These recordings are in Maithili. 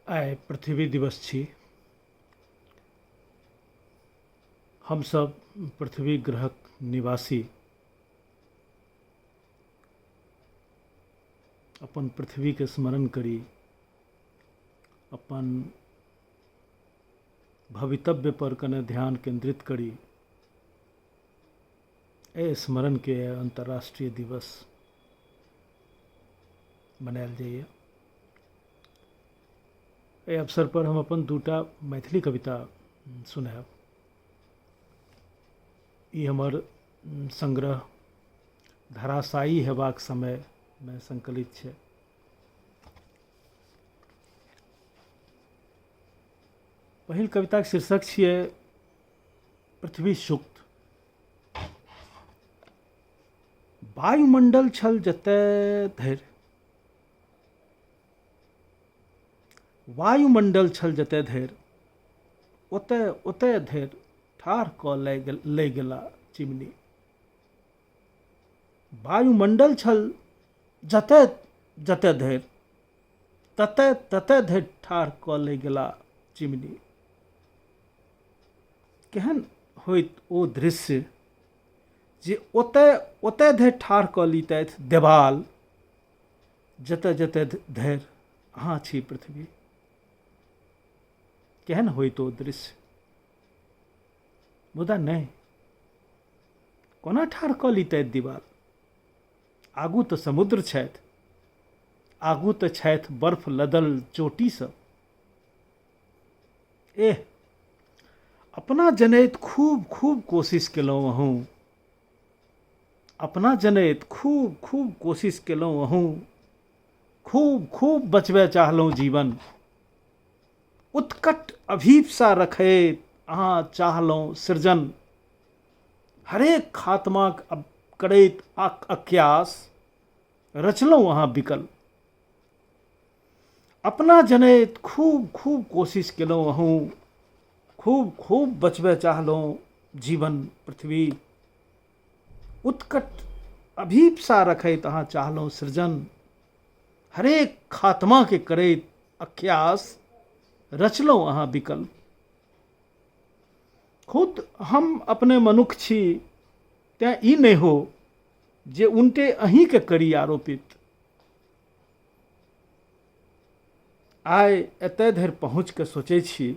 आइ पृथ्वी दिवस छी। हमसभ पृथ्वी ग्रहक निवासी अपन पृथ्वीके स्मरण करी, अपन भवितव्य पर कने ध्यान केन्द्रित करी। एहि स्मरणके अन्तर्राष्ट्रीय दिवस मनायल जाइए। एहि अवसर पर हम अपन दूटा मैथिली कविता सुनायब। ई हमर संग्रह धराशायी हेबाक समयमे संकलित छै। पहिल कविताके शीर्षक छियै पृथ्वी सूक्त। वायुमंडल छल जतय धरि, वायुमंडल छल जतय धरि, ओतय ओतय धरि ठाढ़ कऽ लय गेला चिमनी। वायुमंडल छल जतय जतय धरि, ततय ततय धरि ठाढ़ कऽ लय गेला चिमनी। केहन होइत ओ दृश्य जे ओतय ओतय धरि ठाढ़ कऽ लितथि देवाल, जतय जतय धरि अहाँ छी पृथ्वी। केहन होइत ओ दृश्य। मुदा नहि, कोना ठाढ़ कऽ लितथि दीवाल। आगू तऽ समुद्र छथि, आगू तऽ छथि बर्फ लदल चोटी सब। एह, अपना जनैत खूब खूब कोशिश केलहुँ अहूँ, अपना जनैत खूब खूब कोशिश केलहुँ अहूँ, खूब खूब बचबय चाहलहुँ जीवन। उत्कट अभीप्सा रखैत अहाँ चाहलहुँ सृजन। हरेक खात्माक करैत अक्यास रचलहुँ अहाँ विकल। अपना जनैत खूब खूब कोशिश केलहुँ अहूँ, खूब खूब बचबय चाहलहुँ जीवन पृथ्वी। उत्कट अभीप्सा रखैत अहाँ चाहलहुँ सृजन। हरेक खात्माके करैत अख्यास रचलहुँ अहाँ विकल्प। खुद हम अपने मनुख छी, तेँ ई नहि हो जे उनटे अहीँके करी आरोपित। आइ एतय धरि पहुँच कऽ सोचै छी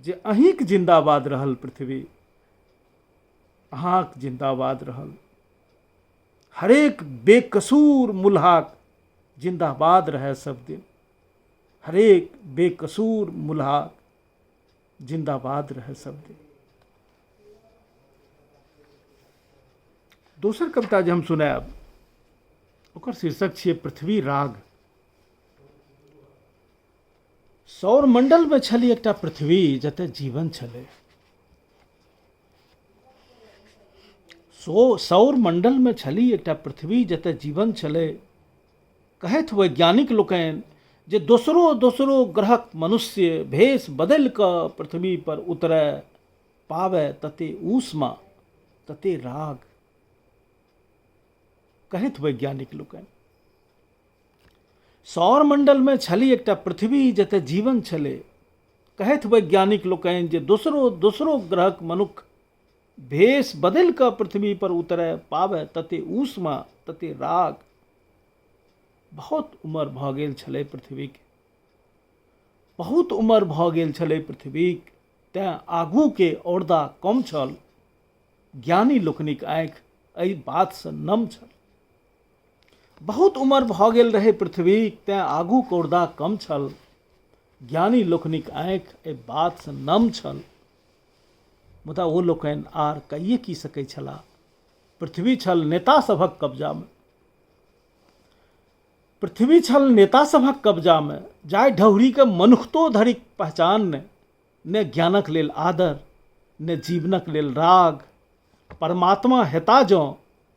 जे अहीँक जिन्दाबाद रहल पृथ्वी, अहाँक जिन्दाबाद रहल। हरेक बेकसूर मुल्हाक जिन्दाबाद रहै सब दिन, हरेक बेकसूर मुल्हाक जिन्दाबाद रहै सब दिन। दोसर कविता जे हम सुनायब ओकर शीर्षक छियै पृथ्वी राग। सौरमंडलमे छली एकटा पृथ्वी जतय जीवन छलै। सौरमंडलमे छली एकटा पृथ्वी जतय जीवन छलै। कहथि वैज्ञानिक लोकनि जे दोसरो दोसरो ग्रहक मनुष्य भेष बदलि कऽ पृथ्वी पर उतरय पाबय तते ऊष्मा तते राग। कहैत वैज्ञानिक लोकनि सौरमंडलमे छली एकटा पृथ्वी जतय जीवन छलै। कहैत वैज्ञानिक लोकनि जे दोसरो दोसरो ग्रहक मनुख भेष बदलि कऽ पृथ्वी पर उतरय पाबय तते ऊष्मा तते राग। बहुत उमर भऽ गेल छलै पृथ्वीके, बहुत उमर भऽ गेल छलै पृथ्वीक, तेँ आगूके औरदा कम छल। ज्ञानी लोकनिक आँखि एहि बातसँ नम छल। बहुत उमर भऽ गेल रहै पृथ्वीक, तेँ आगूक औरदा कम छल। ज्ञानी लोकनिक आँखि एहि बातसँ नम छल। मुदा ओ लोकनि आर कइए की सकै छलाह। पृथ्वी छल नेता सभक कब्जामे, पृथ्वी छल नेता सभक कब्जामे, जाहि ढौरीके मनुखतो धरिक पहचान नहि, ने ज्ञानक लेल आदर, ने जीवनक लेल राग। परमात्मा हेता जँ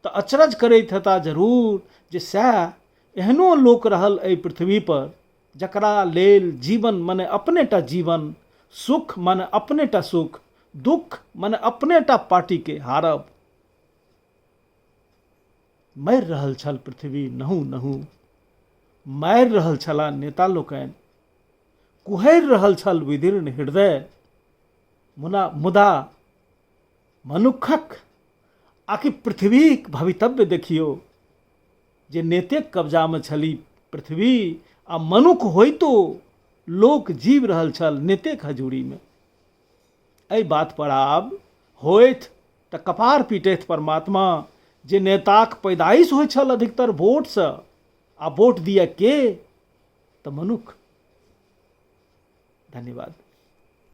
तऽ अचरज करैत हेता जरूर जे सएह एहनो लोक रहल एहि पृथ्वीपर जकरा लेल जीवन मने अपनेटा जीवन, सुख मने अपनेटा सुख, दुख मने अपनेटा पार्टीके हारब। मरि रहल छल पृथ्वी नहु नहु, मारि रहल छलाह नेता लोकनि। कुहरि रहल छल विदीर्ण हृदय। मुना मुदा मनुक्खक आकि पृथ्वीक भवितव्य देखियौ जे नेतेक कब्जामे छली पृथ्वी आ मनुख होइतो लोक जीव रहल छल नेतेक हजूरीमे। एहि बात पर आब होथि तऽ कपार पीटथि परमात्मा जे नेताक पैदाइश होइ छल अधिकतर वोटसँ आ वोट दिअ के तऽ मनुख। धन्यवाद।